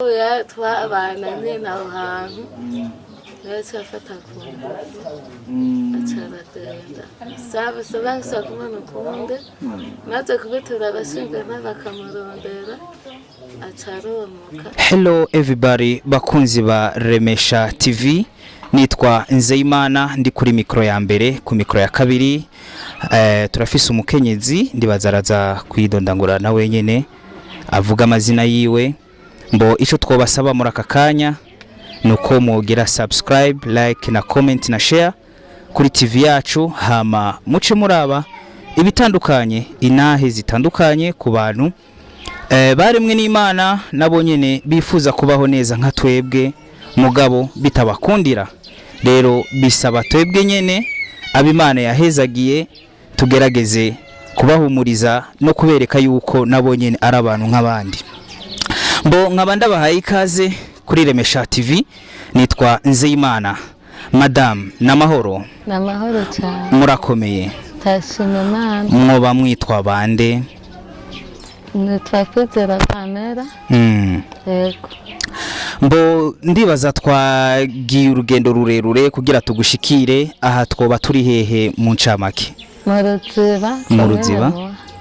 Oya, twabana nyene aho hantu, yaciye afata ku ngufu, aca aragenda. Saba saba kumubona ukundi, maze kubitura abashingantahe bakamurondera, aca aromoka. Hello everybody, bakunzi ba Remesha TV, nitwa Nzeyimana, ndi kuri mikro ya mbere. Ku mikro ya kabiri turafise umukenyezi, ndibaza araza kwidondangura na wenyene avuga amazina yiwe. Mbo ico twobasaba muri aka kanya nuko mugira subscribe, like na comment na share kuri TV yacu, hama muce muraba ibitandukanye, inahe zitandukanye ku bantu baremwe n'Imana, nabo nyene bifuza kubaho neza nka twebwe, mugabo bitabakundira. Rero bisaba twebwe nyene ab'Imana yahezagiye tugerageze kubahumuriza no kubereka yuko nabo nyene ari abantu nk'abandi. Mbo nkaba ndabahaye ikaze kuri Remesha TV, nitwa Nzeyimana. Madame, namahoro? Ni amahoro cyane. Murakomeye? Ndashima Imana. Mwoba mwitwa bande? Nitwa Kwizera Pamela. Yego. Mbo ndibaza twagiye urugendo rurerure kugira tugushikire aha. Twoba turi hehe mu ncamake? Mu Ruziba. Mu Ruziba?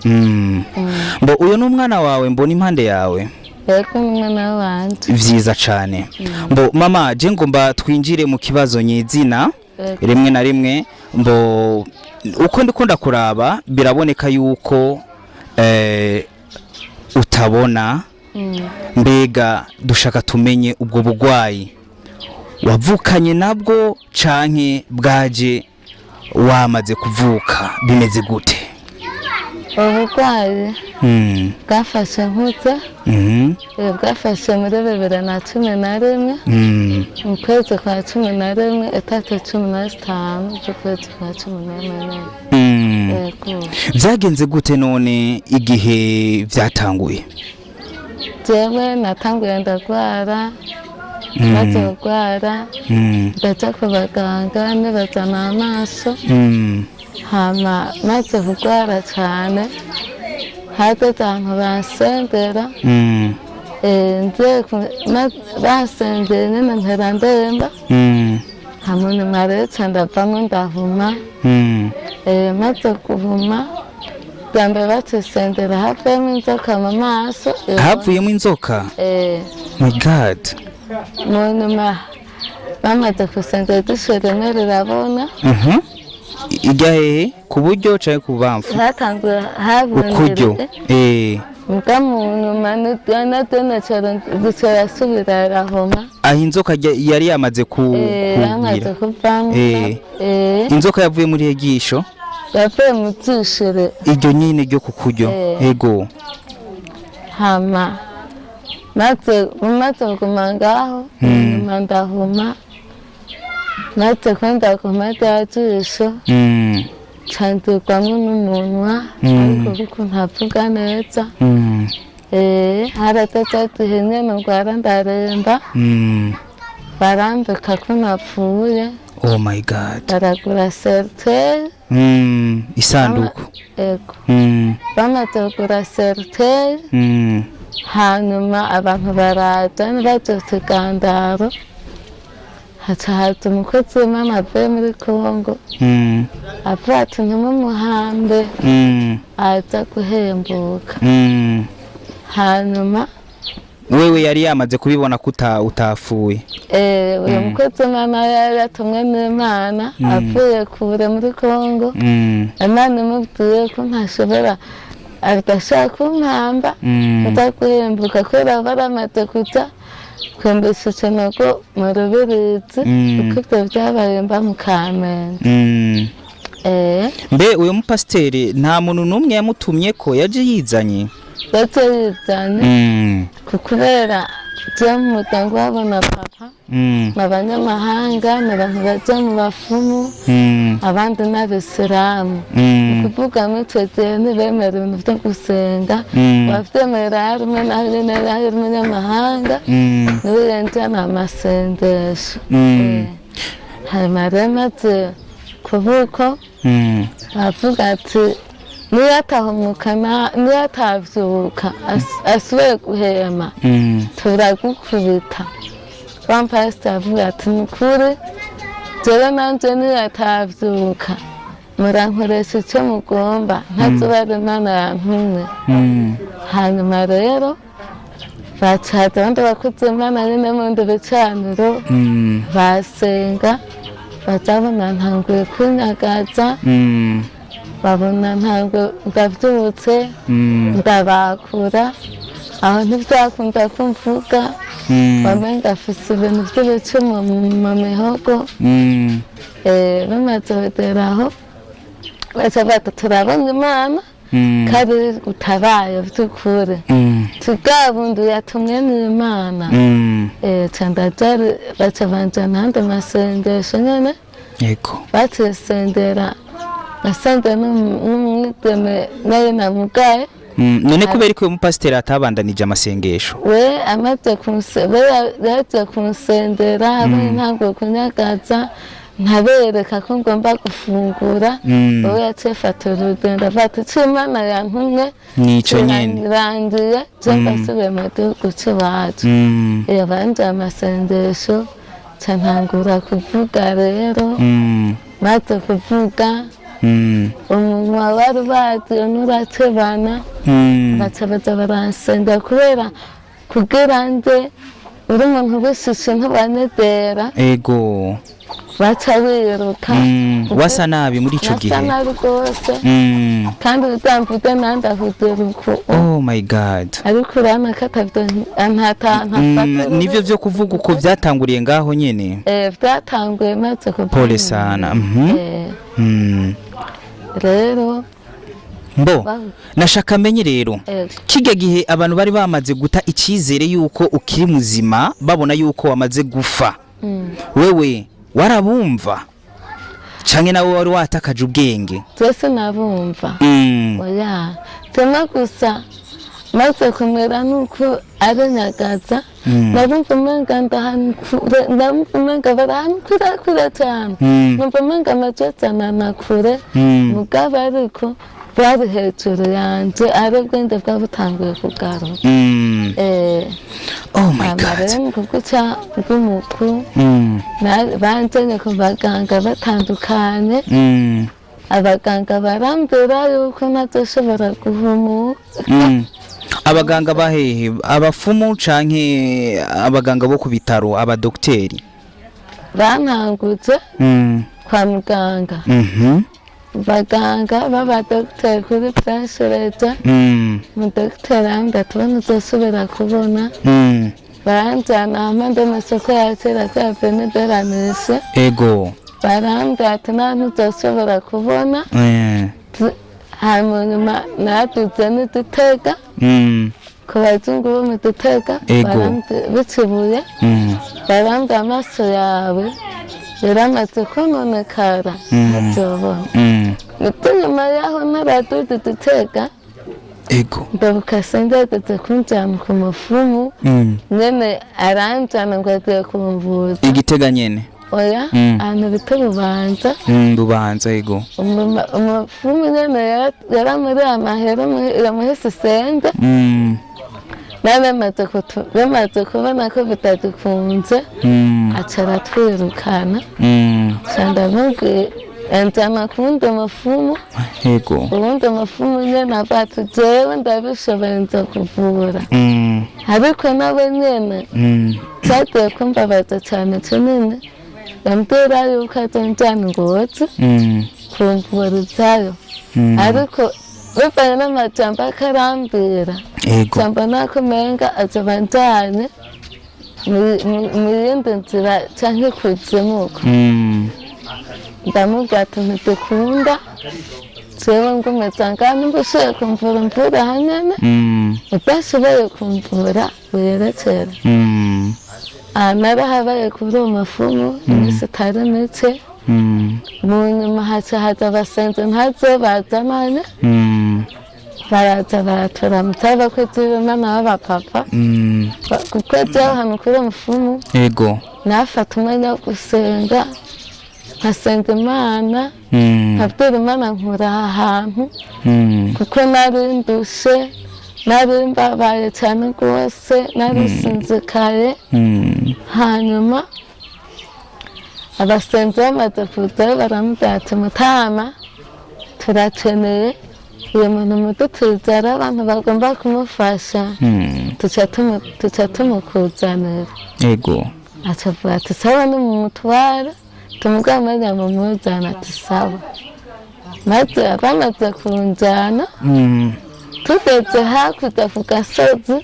Komine Muha. Mbo uyu ni umwana wawe mbona impande yawe? Yego, umwana wanje. Vyiza cane. Mbo mama, je ngomba twinjire mu kibazo nyizina. Yego. Rimwe na rimwe, mbo uko ndiko ndakuraba, biraboneka yuko utabona. Mbega dushaka tumenye ubwo bugwayi wavukanye nabwo canke bwaje wamaze kuvuka, bimeze gute? Uburwayi bwafashe nkuze. Bwafashe muri 2011, mu kwezi kwa 11, itariki 15 z'ukwezi kwa 11 nyene. Yego. Vyagenze gute none igihe vyatanguye? Jewe natanguye ndagwara, maze kugwara ndaja ku baganga, nibazana amaso. Hama maze kugwara cane, hageze ahantu bansengera. Ngiye bansengeye nyene, mpera ndemba. Hama nyuma rero ca ndavamwo, ndahuma. Maze guhuma, bwa mbere bacisengera havuyemo inzoka mu maso. Havuyemo inzoka? Eh. My God! Mu nyuma bamaze gusengera, ijisho rimwe rirabona. Ijya hehe, ku buryo canke ku bubamfu? Hatanguye Ukuryo. habonera. Mbwa mu nyuma naryo rica rirahuma. Aho inzoka yari yamaze ku Yamaze kugira kuvamo. Inzoka yavuye muri egisho? Yavuye mu jisho. Iryo nyine ryo ku kuryo? Ego. Hama maze kuguma ngaho, nyuma ndahuma. Maze ko ndaguma, rya jisho candurwamwo n'umunwa, ariko kuko ntavuga neza. Harageze igihe nyene ngwara, ndaremba. Barambika ko napfuye. Oh my God! Baragura cercueil. Isanduku. Ego. Bamaze kugura cercueil, hanyuma abantu baraza bavyutse igandaro, haca haza umukozi w'Imana avuye muri Kongo, avuga ati: "Ntimumuhambe, aza guhembuka." Hanyuma Wewe yari yamaze kubibona ko utapfuye? Uyu mukozi w'Imana yari yatumwe n'Imana, avuye kure muri Kongo. Imana imubwiye ko ntashobora, adashaka kumpamba, aza guhembuka, kubera baramaze kuja kwimbisha ikinogo mu Rubirizi, kuko ivyo vyabaye mba mu Kamenge. Mbe uyo mupasiteri nta muntu n'umwe yamutumye, ko yaje yizanye? Yaje yizanye, kubera je mu muryango wabo na papa ni abanyamahanga, ni abantu baja mu bafumu, abandi n'abisilamu. Kuvuga muri ico gihe ntibemera ibintu vyo gusenga. Wavyemera harimwo naho umunyamahanga, niwe yinjirana amasengesho. Hanyuma rero maze kuba uko, bavuga ati Niyo atahumuka, niyo atavyuka asubiye guhema, turagukubita. Wa pasiteri avuga ati: "Nukuri jewe nanje niyo atavyuka, murankoresha icyo mugomba, ntazubara Imana yantumye." Hanyuma rero bacaza abandi bakozi Imana nyine mundi bicaniro, basenga, bazabona ntanguye kunyagaza, babona ntabwo ndabyutse, ndabakura aho, ntibyakunda ko mvuga. Bamenga afise ibintu by'ibicumu mu mihogo. Bamaze kugera aho, baca bati: "Turabona Imana kandi utabaye by'ukuri, tubwa bundi yatumwe n'Imana." Ca ndaja, baca banjana ahandi masengesho nyene. Bacisendera, nasanze n'umwigeme nayo namugaye. None kubera ko uyu mupasiteri atabandanije amasengesho? We amaze we yaje kunsendera abonye ntabwo kunyagaza, ntabereka ko ngomba gufungura. Wowe yaciye fata urugendo, avuga ati: "Ico Imana yantumye nico nyene." Kirangiye, je ndasubiye mu gihugu c'iwacu. Iyo banje amasengesho, ca ntangura kuvuga rero. Maze kuvuga, umunwa wari bagiye nuratebana. Baca baza baransenga kubera kugira nde uri umuntu w'ishusho ntibanedera. Baca biruka. Wasa nabi muri ico gihe. Nasa nabi rwose. Kandi uzamvuge nandi ahugira uku. Oh my God. Ariko urabona ko atabyo ntata. Nivyo vyo kuvuga uko vyatanguriye ngaho nyene? Byatanguye maze kuva. Pole sana. Rero Mbo nashaka amenye rero, kijya gihe abantu bari bamaze guta icyizere yuko ukiri muzima, babona yuko wamaze gufa, wewe warabumva canke nawe wari watakaje ubwenge? Twese nabumva. Oya, tumwe gusa maze kumera nuko ari nyagaza. Narumva umenga ndahantu kure, narumva umenga bari ahantu kure kure cyane. Numva umenga amajwi kure. Mugabo ariko bari hejuru yanjye, ari ubwenge bwaba butanguye kugaruka. Oh my Hama God. rero mu kuguca bw'umuku, banjanye ku baganga batandukanye. Abaganga barambwira yuko ntazoshobora guhumuka. Abaganga bahehe? Abafumu canke abaganga bo ku bitaro, abadokiteri? Bantanguje kwa muganga. Baganga b'abadogiteri kuri Prince. Umudogiteri arambwira ati: "Ubona uzosubira kubona." Baranjyana hamwe amasoko ya kera kuri Avenue de la Mission. Barambwira ati: "Nta ntuzosubira kubona." Hanyuma nyuma naduze n'udutega ku bazungu bo mu Dutega. Bikibuye. Barambwira: "Amaso yawe yaramaze kononekara, ntuzobona." Nibwo nyuma yaho naraduze Udutega, ndabuka sendageze kunjyana ku mufumu. Nyene aranjyana ngo agiye kumvuza. Igitega nyene? Oya. Ahantu bita Bubanza. Bubanza, ego. Umufumu nyene yaramuriye amahera, yamuhise sende. Nawe bamaze kubona ko bitagikunze, aca aratwirukana. Ca ndamubwira, anjyana ku wundi mufumu. Uwundi mufumu nyene avuga ati: "Jewe ndabishoboye, nza kuvura." Ariko nawe nyene cyagiye kumbabaza cyane kinini, yambwira yuko azonjyana Ngozi kumvurizayo. Ariko bivanye n'amajambo akarambwira, mbona ko umenga azoba anjanye mu yindi nzira canke kuzimuka. Ndamubwira ati: "Ntidukunda, jewe ngumeza ngaha, nimba ushoboye kumvura mvura hanyene, udashoboye kumvura wiyerekere." Aha narahabaye kuri uwo mufumu iminsi itari mike. Mu nyuma haca haza abasenzi ntazo bazananye. Baraza baraturamutsa, abakozi b'Imana b'abapapa. Kuko jewe ahantu kuri uwo mufumu nafata umwanya wo gusenga. Nkasenga Imana, nkabwira Imana nkura aha hantu, kuko nari ndushe, nari mbabaye cyane rwose, nari nsinzikaye. Hanyuma abasenzi bamaze kuzayo baramubwira ati: "Mutama, turakeneye uyu muntu, mudutizera abantu bagomba kumufasha." Tuca tumukuzanira. Acavuga ati: "Sawa, nimumutware." Tumubwira maze mumuzana, ati: "Sawa." Maze bamaze kunjana, tugeze hakurya ku gasozi,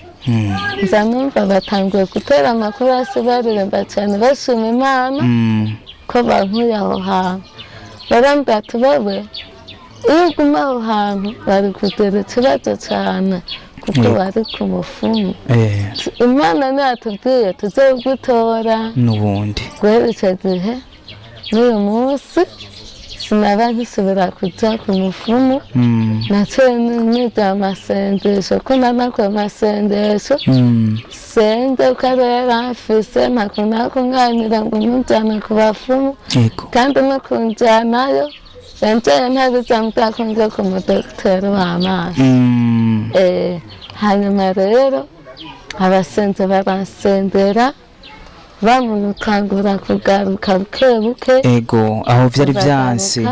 nza numva batanguye gutera amakorasi, baririmba cyane, bashima Imana ko bankuye aho hantu. Barambwira ati: "Wewe iyo uguma aho hantu bari kugira ikibazo cyane, kuko bari ku mufumu." Imana ntiyatubwiye tuzogutora. N'ubundi. Guhera icyo gihe n'uyu munsi sinaba nkisubira kujya ku mufumu. Naciye niga amasengesho, ko nanakora amasengesho, senge ko ariyo yaramfise, ntakunda kumwanira ngo mujyane ku bafumu. Kandi no kunjyanayo yanjyanye ntabizambwira ko ngiye ku mudogiteri w'amaso. Hanyuma rero abasenze baransendera, bamunukangura kugaruka buke buke. Ego, aho vyari vyanse.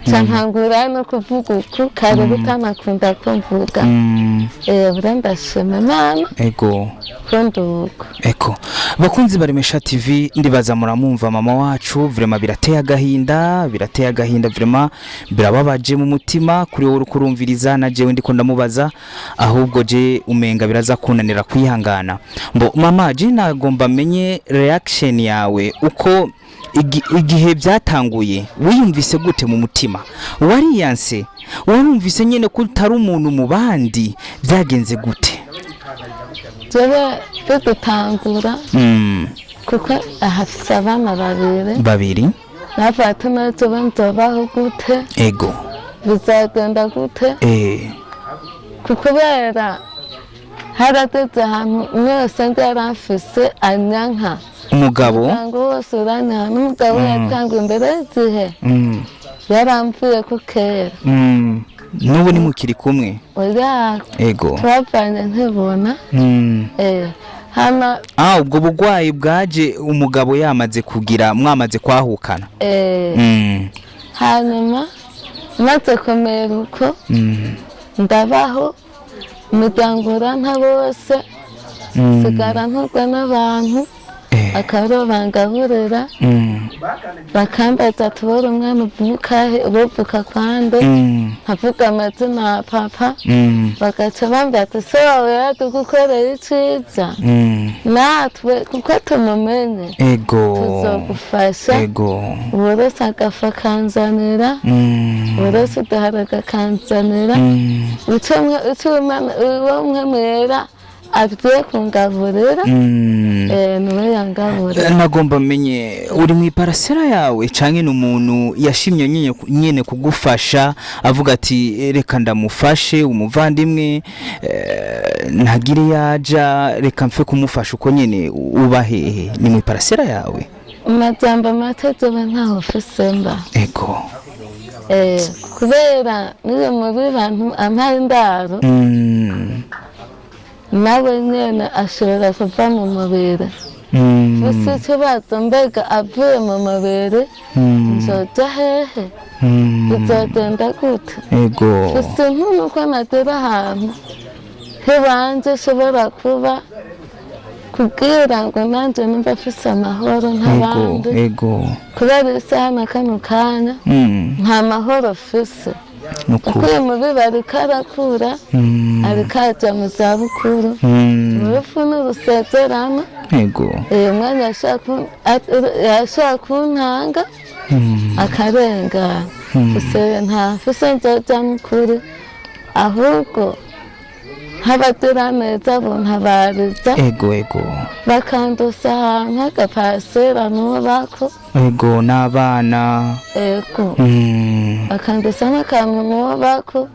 Ca nkangura no kuvuga uku kare bitanakunda ko mvuga. Bure ndashima Imana ko nduko. Eko, bakunzi baremesha TV, ndibaza muramumva mama wacu. Vraiment birateye agahinda, birateye agahinda, vraiment birababaje mu mutima kuri wowe uriko urumviriza. Na jewe ndiko ndamubaza, ahubwo je umenga biraza kunanira kwihangana. Mbo mama, je nagomba menye reaction yawe, uko igihe byatanguye wiyumvise gute mu mutima? Wariyanse? Warumvise nyene ko utari umuntu mu bandi? Byagenze gute? Jewe bidutangura, kuko ahafise abana babiri. Babiri. Navuga ati: "Najoba nzobaho gute? Bizagenda gute?" Kubera harageze ahantu mwese ndi yaramfise anyanka. Umugabo. Umuryango wose uranyanka, n'umugabo yatanguye imbere y'igihe. Yaramvuye ko kera. N'ubu nimukiri kumwe? Oya. Twavanye nkibona. Hama Ah, ubwo bugwayi bwaje umugabo yamaze kugira, mwamaze kwahukana? Eh. Hanyuma maze kumera uko, ndabaho, umuryango uranka bose, sigara nturwa n'abantu. Akaba bangaburira, bakambaza tubora umwana uvuka he, ubuvuka kwande? Nkavuga amazina ya papa. Bagaca bambwira ati: "Se wawe yaradugukoreye iciza, natwe kuko tumumenye tuzogufasha." Uburose agafu akanzanira, uburose uduharage akanzanira. Ico uwo mwe mwera agiye kungaburira, niwe yangaburira. Nagomba menye, uri mu iparasera yawe canke ni umuntu yashimye nyene kugufasha, avuga ati: "Reka ndamufashe umuvandimwe, ntagire yaja, reka mfe kumufasha uko nyene"? Uba hehe? Ni mu iparasera yawe? Amajambo make, jewe ntaho mfise mba. Kubera niyo mubi bantu ampaye indaro, nawe nyene ashobora kuva mu mubiri. Gusa ikibazo, mbega avuye mu mubiri nzoja hehe? Bizogenda gute? Gusa nk'uko nagera ahantu hibanze nshobora kuba kubwira ngo nanjye numva mfise amahoro nk'abandi, kubera isaha na kano kanya nta mahoro mfise, kuko nukuri. Uyu mubibi ariko arakura, ariko aja mu zabukuru. Urupfu ntirusezerana. Uyu mwanya yashaka kuntanga akarengana. Mfise nta mfise nzoja n'ukuri, ahubwo nk'abagiraneza buntabariza, ego ego bakandusa ahantu h'agapasera nubako. Ego, n'abana. Ego. Bakandusa nk'akantu nubako,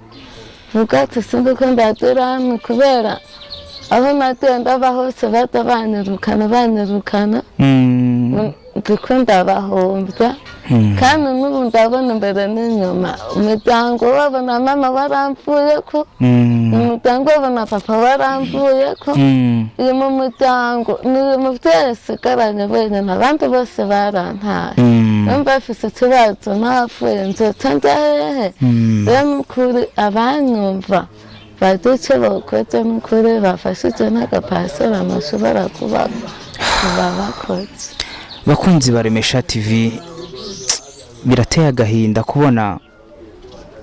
vuga ati sindi ko ndagira hano kubera Aho nagenda aba hose baza banyirukana banyirukana. Ndiko ndabahombya. Kandi n'ubu ndabona imbere n'inyuma, umuryango wabo na mama waramvuyeko, umuryango wabo na papa waramvuyeko. Uyu mu muryango ni uyu muvyeyi nsigaranye wenyine, abandi bose barantaye. Numva bafise ikibazo, napfuye nzoca nja hehe? Rero nukuri abanyumva bagira icyo bakoze, nukuri bafashije n'agapasera bashobora kuba bakoze. Bakunzi baremesha TV, birateye agahinda kubona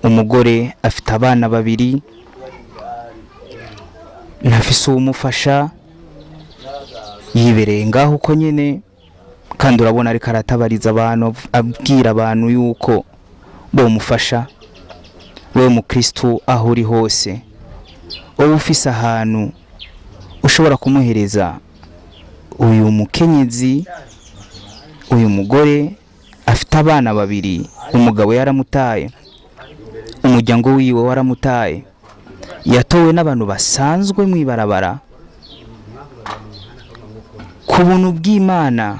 umugore afite abana babiri, ntafise uwumufasha, yibereye ngaho uko nyene, kandi urabona ariko aratabariza abantu, abwira abantu yuko bomufasha. Wewe mukristu aho uri hose, wowe ufise ahantu ushobora kumuhereza uyu mukenyezi, uyu mugore afite abana babiri, umugabo yaramutaye, umuryango wiwe waramutaye, yatowe n'abantu basanzwe mw'ibarabara, ku buntu bw'Imana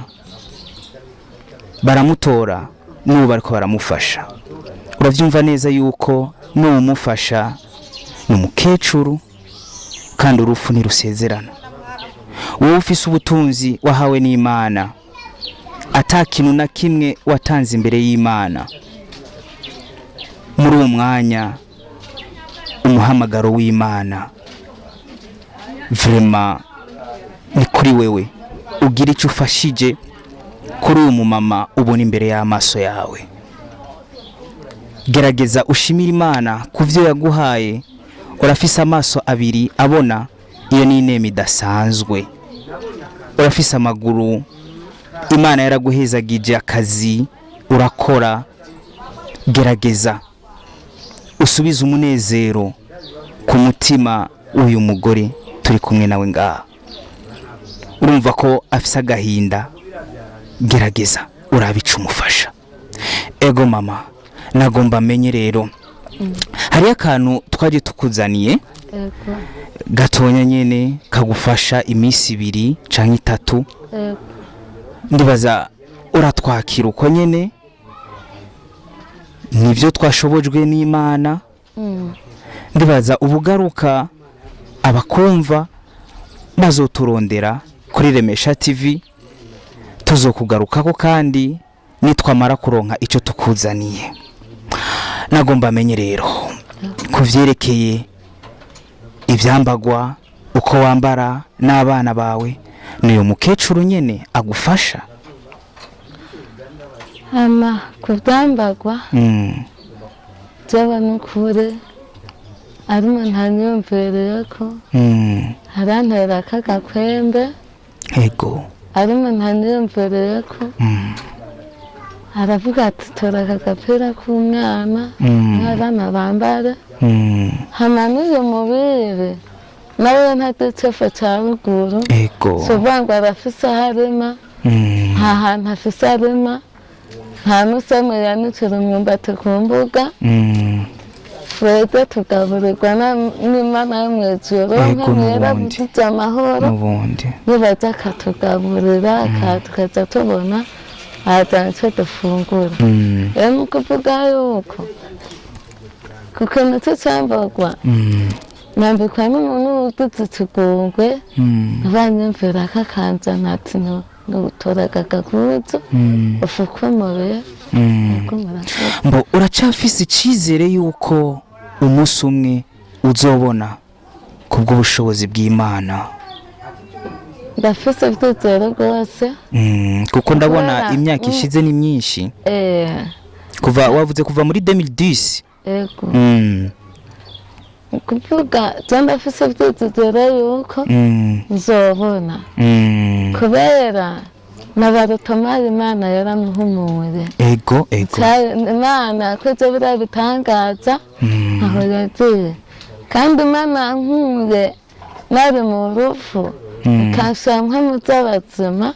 baramutora, n'ubu bariko baramufasha. Uravyumva neza yuko n'uwumufasha ni umukecuru, kandi urupfu ntirusezerana. Wowe ufise ubutunzi wahawe n'Imana, ata kintu na kimwe watanze imbere y'Imana, muri uwo mwanya umuhamagaro w'Imana vraiment ni kuri wewe, ugira icyo ufashije kuri uyu mumama ubona imbere y'amaso yawe. Gerageza ushimire Imana ku byo yaguhaye. Urafise amaso abiri abona, iyo ni inema idasanzwe. Urafise amaguru, Imana yaraguhezagije, akazi urakora. Gerageza usubize umunezero ku mutima w'uyu mugore turi kumwe nawe ngaha. Urumva ko afise agahinda, gerageza urabe ico umufasha. Ego mama, nagomba amenye rero hariyo akantu twaje tukuzaniye gatonya nyene kagufasha iminsi 2 canke 3. Ndibaza uratwakira uko nyene, nivyo twashobojwe n'Imana. Ndibaza ubugaruka abakumva bazoturondera kuri Remesha TV, tuzokugarukako kandi nitwamara kuronka ico tukuzaniye. Nagomba amenye rero ku vyerekeye ivyambagwa, uko wambara n'abana bawe, niyo mukecuru nyene agufasha? Hama ku byambagwa, jewe n'ukuri ari umuntu anyumviriye ko arantera k'agakwembe. Ari umuntu anyumviriye ko aravuga ati: "Tora aka gapira k'umwana n'abana bambare." Hama n'uyu mubiri nawe ntagicefu ca ruguru, si ukuvuga ngo arafise aho arima. Nta hantu afise arima, nta n'usemu yanikira umwumbati ku mbuga. Twebwe tugaburirwa n'Imana yo mw'ijuru. Nk'amwera N'ubundi. Bugize amahoro. N'ubundi. Nibaza akatugaburira, tukaza tubona ahazana icyo dufungura. Rero ni ukuvuga yuko ku kintu cy'icambarwa, nambikwa n'umuntu ugize ikigongwe, banyumvira ko akanzana ati: "Nutoraga agakuzu ufuke umubiri." Ubwo murakoze. Mbo uracafise icizere yuko umunsi umwe uzobona kubw'ubushobozi bw'Imana? Ndafise ibyizero rwose. Kuko ndabona Kubera- imyaka ishize ni myinshi, kuva wavuze kuva muri 2010. Ego. Ni ukuvuga je ndafise ibyizigiro yuko nzobona, kubera na Barutomari Imana yaramuhumuye. ego ego Imana yakoze biriya bitangaza aho yagiye, kandi Imana yankuye nari mu rupfu, ikanshyira nko mu by'abazima,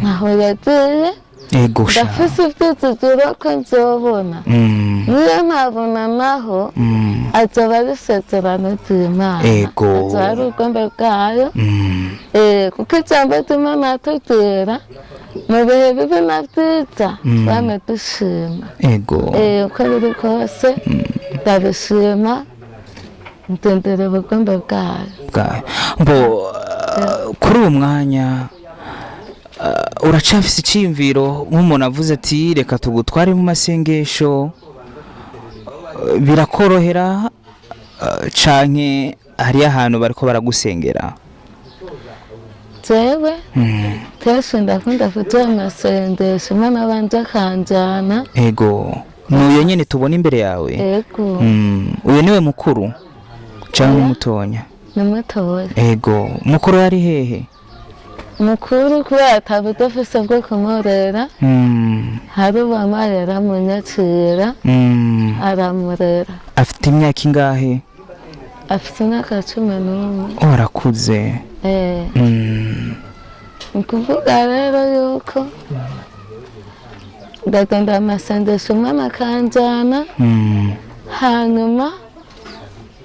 aho yagiye. Ego sha. Ndafise ibyizigiro ko nzobona. Niyo ntabona naho. Azoba ari isezerano ry'Imana, azoba ari ubugombe bwayo. Kuko ijambo ry'Imana atubwira mu bihe bibi na byiza twame dushima. Uko biri kose ndabishima, ndendera ubugombe bwayo. Mbo kuri uwo mwanya uracafise iciyumviro nk'umuntu avuze ati reka tugutware mu masengesho, birakorohera, canke hariyo ahantu bariko baragusengera? Jewe kenshi ndakunda kuja mu masengesho, umwana wanje akanjana. Ego, nuyo nyene tubona imbere yawe? Ego. Uyo niwe mukuru canke mutonya? Ni mutoya. Ego, mukuru yari hehe? Mukuru kubera ataburyo afise bwo kumurera, hari uwamaye aramunyakira, aramurera. Afite imyaka ingahe? Afite imyaka 11. Oh, arakuze. Ni ukuvuga rero yuko ndagenda amasengesho, umwana akanjana, hanyuma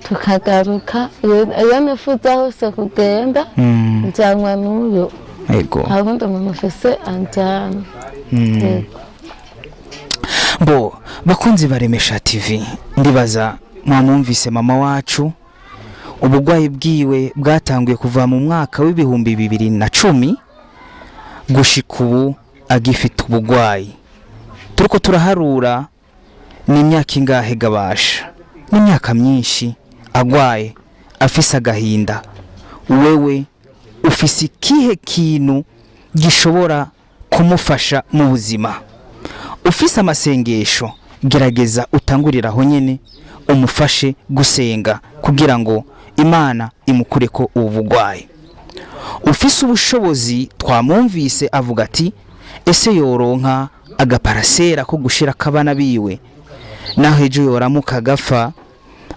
tukagaruka. Iyo nifuza hose kugenda, njyanwa n'uyu. Nta wundi muntu ufise anjyana. Yego. Bo bakunzi baremesha TV, ndibaza mwamwumvise mama wacu. Ubugwayi bwiwe bwatanguye kuva mu mwaka w'2010 gushika ubu agifite ubugwayi. Turiko turaharura, ni imyaka ingahe gabasha? Ni imyaka myinshi agwaye, afise agahinda. Wewe ufise ikihe kintu gishobora kumufasha mu buzima? Ufise amasengesho, gerageza utangurire aho nyene, umufashe gusenga kugira ngo Imana imukureko ubu bugwayi. Ufise ubushobozi, twamwumvise avuga ati ese yoronka agaparasera ko gushira kabana biwe, naho ejo yoramuka agapfa,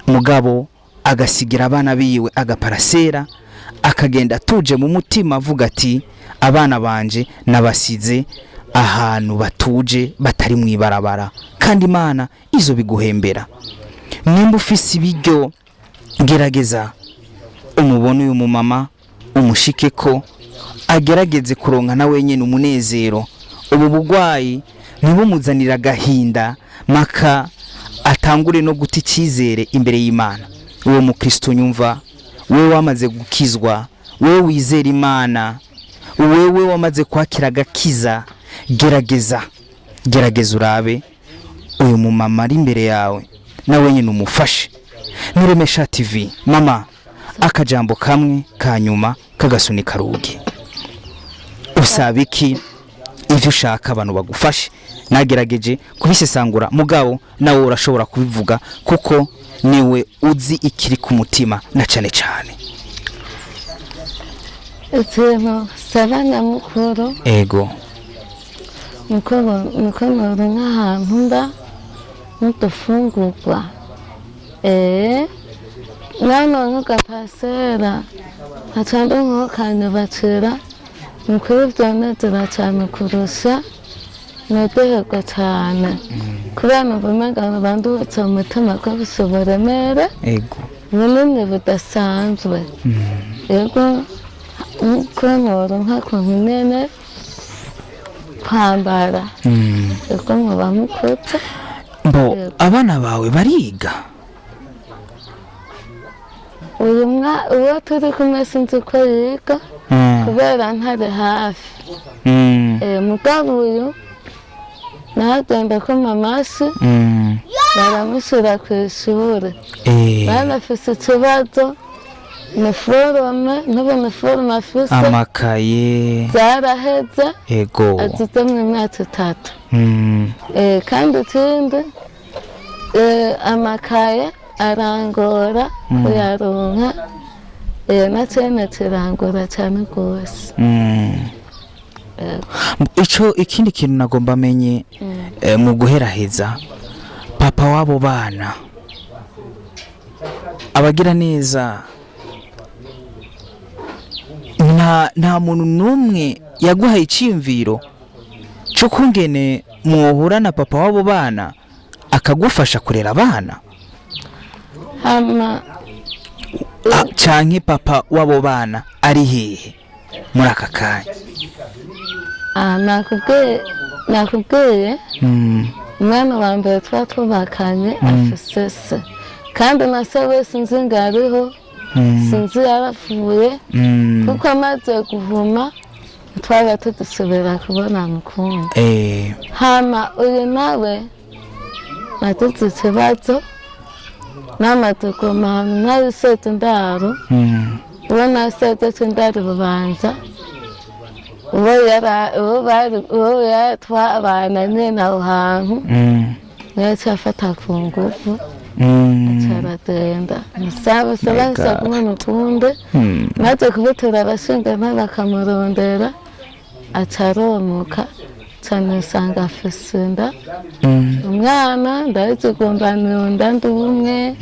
mugabo agasigira abana biwe agaparasera, akagenda atuje mu mutima avuga ati abana banje nabasize ahantu batuje, batari mu ibarabara. Kandi Imana izo biguhembera. Nimba ufise ibiryo, gerageza umubone uyu mumama, umushike ko agerageze kuronka na wenyine umunezero. Ubu bugwayi ntibumuzanire agahinda, maka atangure no guta icyizere imbere y'Imana. Uwo mukristo nyumva, wewe wamaze gukizwa, wewe wizera Imana, wewe wamaze kwakira agakiza, gerageza, gerageza urabe uyu mumama ari imbere yawe, nawe nyine umufashe. Niremesha TV, mama, akajambo kamwe ka nyuma kagasunika rugi. Usaba iki? Ivyo ushaka abantu bagufashe, nagerageje kubisesangura, mugabo nawe urashobora kubivuga kuko niwe uzi ikiri ku mutima na cane cane. Ikintu saba nyamukuru, niko noronka ahantu mba n'udufungurwa, nano nk'agapasera nkaca ndonkaho kanyubakira, ni ukuri vyonezera cane kurusha, noryoherwa cane kubera numva umenga banduhutse mu mutima ko bufise uburemere bunini budasanzwe. Yego, nko noronka kuntu nyene kwambara. Yego, mwoba mukoze. Mbo abana bawe bariga? Uyu uwo turi kumwe sinzi ko yiga, kubera ntari hafi. Mugabo uyu nahagenda koma amasi, baramushyira ku ishuri. Banafise ikibazo ni forome, n'ubu ni forome afise. Amakaye zaraheze. Azize mu myaka 3. Kandi ikindi, amakaye arangora kuyaronka, na cene kirangora cyane rwose. Ico ikindi kintu nagomba amenye, mu guheraheza, papa w'abo bana, abagira neza, nta muntu n'umwe yaguhaye iciyumviro cyo kungene mwohura na papa w'abo bana akagufasha kurera abana? Hama Canke papa w'abo bana ari hehe muri aka kanya? Nakubwiye umwana wa mbere tuba twubakanye afise se, kandi na se we sinzi ngo ariho, sinzi yarapfuye, kuko amaze guhuma twaba tudusubira kubona mukundi. Hama uyu nawe nagize ikibazo namaze kuguma nariseze indaro, uwo naseze indaro bubanza uwo yari twabana nyene aho hantu, niwe afata ku ngufu, aca aragenda musaba My God. kumubona ukundi. Maze kubitura abashinga bakamurondera, aca aromoka cane, usanga afise inda. Umwana ndabizigumba nda ndi umwe,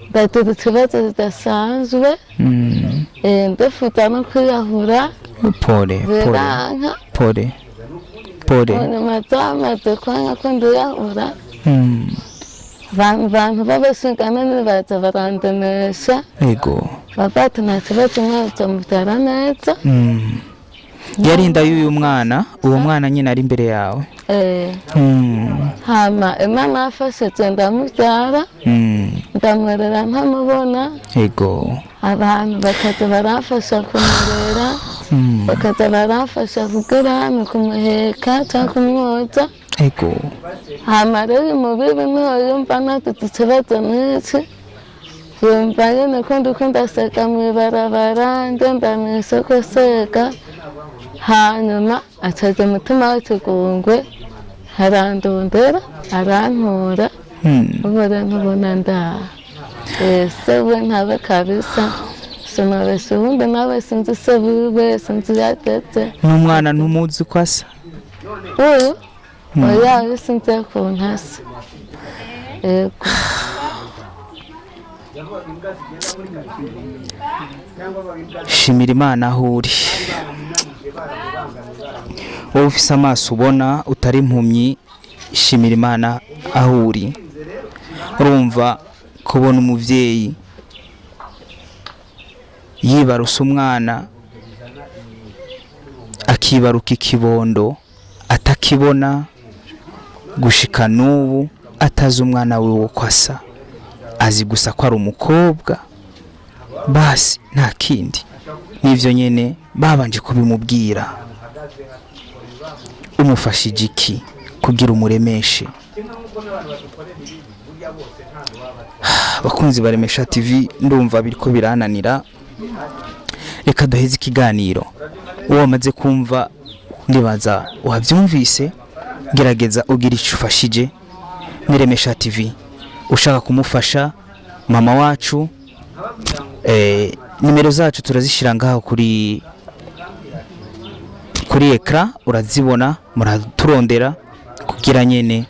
ndagira ikibazo kidasanzwe. Ndifuza no kwiyahura. Pole pole. Biranka. Pole pole. Nyuma zamaze kwanga ko ndiyahura, abantu b'abashinga baza barandemesha. Bava ati nta kibazo, umwana uzamubyara neza. Yari inda y'uyu mwana, uwo mwana nyine ari imbere yawe? Eh, hama Imana yafashije ndamubyara, ndamurera ntamubona. Abantu bakaza baramfasha kumurera, bakaza baramfasha kugira ni kumuheka cyangwa kumwoza. Hama rero umubibi niho yumva nagize ikibazo n'iki, yumva nyine ko ndiko ndaseka mw'ibarabara, ngenda mw'isoko sega, hanyuma acaza umutima w'ikigungwe arandondera, arantura. Ubu rero ntubona ndaha. Se we ntabe kabisa, sinabesha uwundi nawe sinzi se wiwe, sinzi iyo ageze. N'umwana ntumuzi uko asa? Uyu oya, uyu sinzi ukuntu asa, yego. Shimira Imana aho uri, wowe ufise amaso ubona, utari impumyi. Shimira Imana aho uri. Urumva kubona umubyeyi yibarusa umwana, akibaruka ikibondo atakibona, gushika n'ubu atazi umwana wiwe uko asa, azi gusa ko ari umukobwa basi, nta kindi. N'ibyo nyine babanje kubimubwira. Umufashije iki kugira umuremeshe? Bakunzi baremesha TV, ndumva biriko birananira. Reka duheze ikiganiro. Uwo wamaze kumva, ndibaza wabyumvise. Gerageza ugira icyo ufashije niremesha TV. Ushaka kumufasha mama wacu, nimero zacu turazishyira ngaho kuri ekara, urazibona. Muraturondera kugira nyene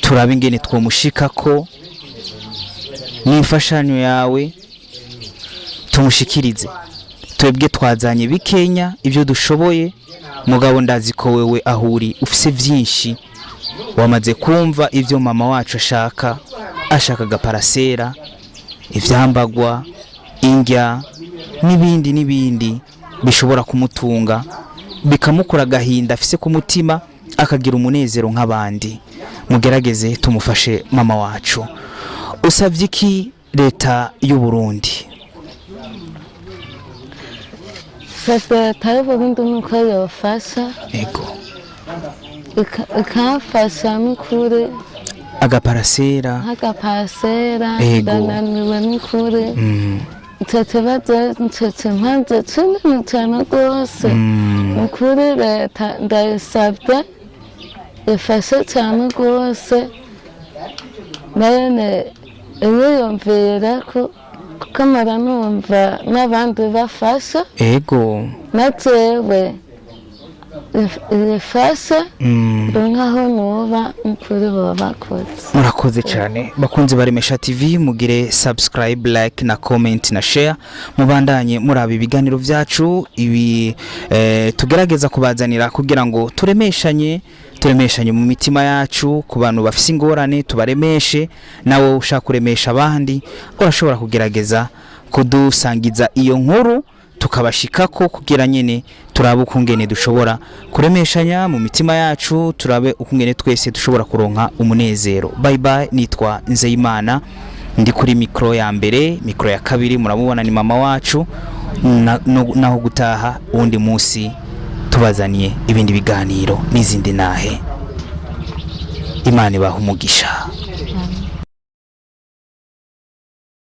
turabe ingene twomushika ko n'imfashanyo yawe tumushikirize. Twebwe twazanye bikenya ibyo dushoboye, mugabo ndazi ko wewe ahuri ufise byinshi. Wamaze kumva ibyo mama wacu ashaka, ashaka agaparasera, ivyambagwa, indya n'ibindi n'ibindi bishobora kumutunga, bikamukura agahinda afise ku mutima, akagira umunezero nk'abandi. Mugerageze tumufashe mama wacu. Usabye iki leta y'u Burundi? Sasa leta y'Uburundi nuko yofasha, ikamfasha n'ukuri. Agaparasera. Nk'agapasera. Ndananiwe n'ukuri. Icyo kibazo icyo kimpanze kinini cyane rwose. Ni ukuri leta ndayisabye ifashe cyane rwose, nayone iyiyumvira ko kuko mpora numva n'abandi bafasha. Na jewe Ifashe Mm. nkaho nuba n'ukuri baba bakoze. Murakoze cyane, bakunzi baremesha TV, mugire subscribe, like na comment na share, mubandanye muraba ibiganiro byacu ibi tugerageza kubazanira kugira ngo turemeshanye mu mitima yacu. Ku bantu bafise ingorane tubaremeshe, nawe ushaka kuremesha abandi urashobora kugerageza kudusangiza iyo nkuru tukabashikako, kugira nyene turabe ukungene dushobora kuremeshanya mu mitima yacu, turabe ukungene twese dushobora kuronka umunezero. Bye bye, nitwa Nzeyimana, ndi kuri mikro ya mbere, mikro ya kabiri muramubona ni mama wacu naho gutaha uwundi munsi tubazaniye ibindi biganiro n'izindi nahe. Imana ibaha umugisha.